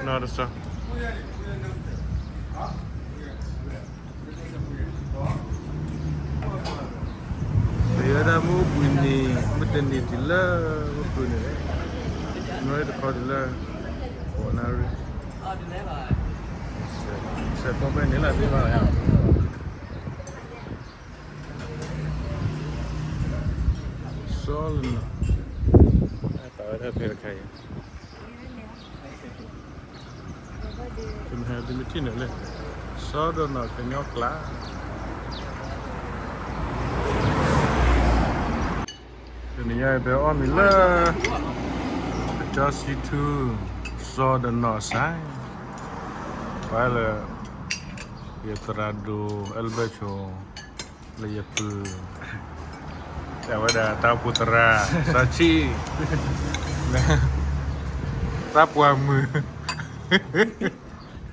နီၢ်တစီၤ, ပယဲဒၣ်မုၢ်အိၣ်ဘှံးနံၤ မုၢ်တနံၤတုၤလၢ မုၢ်ဘှံးနံၤန့ၣ်, နွံတခီတုၤလၢ ဃိးနၣ်ရံၣ်, ဆဲးဖီပဲန့ၣ်လၢသ့ၣ်ဘၣ်လီၤ. စီၤလနီၤ, ပာ်ဝဲဒၣ်ဖဲတခါအံၤ ပမ့ၢ်ဟဲဒ်မ့ၢ်ထံၣ်န့ၣ်လၢ စီၤဒီနီၤကညီကျါ, တနံၤညါအံၤ ပအီၣ်မ့ၤလၢ ကၠီစံထူ စီၤဒီနီၤစဲး, ပှၤလၢ ယသရၣ်ဒိၣ် အဲလဘၢၣ်ဆိ လၢယပုၢ် တဲဝဲဒၣ်တၢ်အိၣ်ဖှိၣ်သရၣ် စီၤဆံး သးပှၢ်မုၣ်,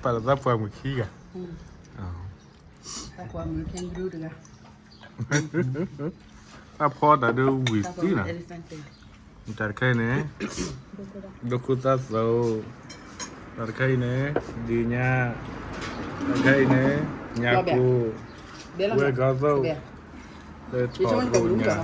ပာ်လီၤသးပှၢ်မုၣ်ခံဂၤ, သးပှၢ်မုၣ်ခံဂၤတဂၤ, တၢ်ဖီတၢ်ဒုးဝံၤသံနၤ, တၢ်တခါအံၤန့ၣ် ဒိခိၣ်သၣ်သိး, တၢ်တခါအံၤန့ၣ် ဒုးညါ, တၢ်တခါအံၤန့ၣ် ညါကိၢ်, ဝဲၢ်ကီၢ်သိၣ်, လၢထီၣ်ရိညါ,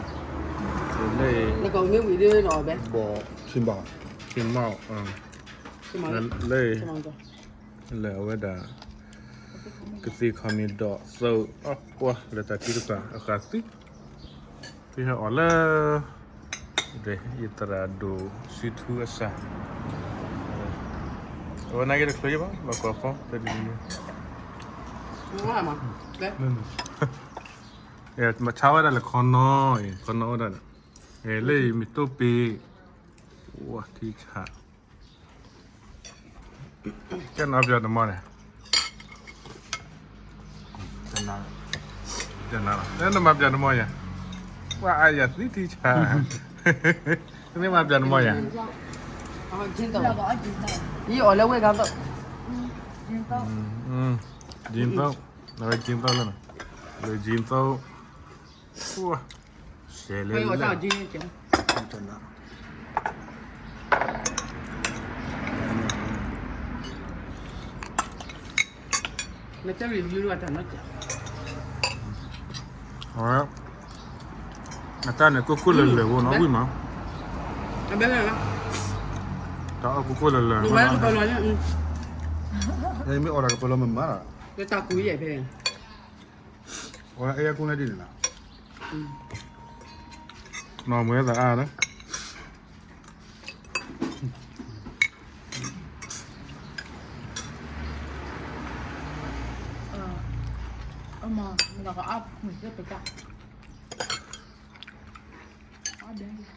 လၢ ဘီၣ်, ထံမီၣ်, လၢ လၢအဝဲဒၣ် ကသ့ၣ်ခီမ့ၢ်ဒီးသိးအကွၢ်လၢတၢ်ထံတပၤအဃးသံ, သုဟဲအီၣ်လၢ ယသရၣ်ဒိၣ်စုထူအစၢ်, အဝဲနာ်က့တချုးယဘၣ် ဘၣ်ကွၢ်ဖီတဒ်န့ၣ်, မၤဆါဝဲဒၣ်လၢခီနီအံၤ ခီနီဝဲဒၣ်, လၢအံၤမ့ၢ်တိၢ်ပ့ၤ, ဝါထံဆး ကဲနီၤပျီတမီၢ်န့ၣ်, နမၤပျီတမီၢ်ယၤ, ပှၤအါယၤသံထံဆး, နမၤပျီတမီၢ်ယၤ, ယအီၣ်လၢဝဲၢ်ကီၢ်သိၣ်, ကၠံသိၣ်, လၢကၠံသိၣ်, ဆဲးလၢ အတၢ်န့ၣ် ကိၢ်ကိၢ်လၢာ်လၢာ်ဖိနီၤ ဝံၣ်မး, တၢ်အီၣ်ကိၢ်ကိၢ်လၢာ်လၢာ်, မ့ၢ်အီၣ်တၢ်ကပလီမ့ၢ်မးလီၤ, အဝဲအဲၣ်ကူန့ၣ်ဒ်န့ၣ်လီၤ, နီၢ်မွဲသးအါလၢ အမၤ မၤကအါမုၢ်စ့ၢ်ပတၢ် အါဒဲး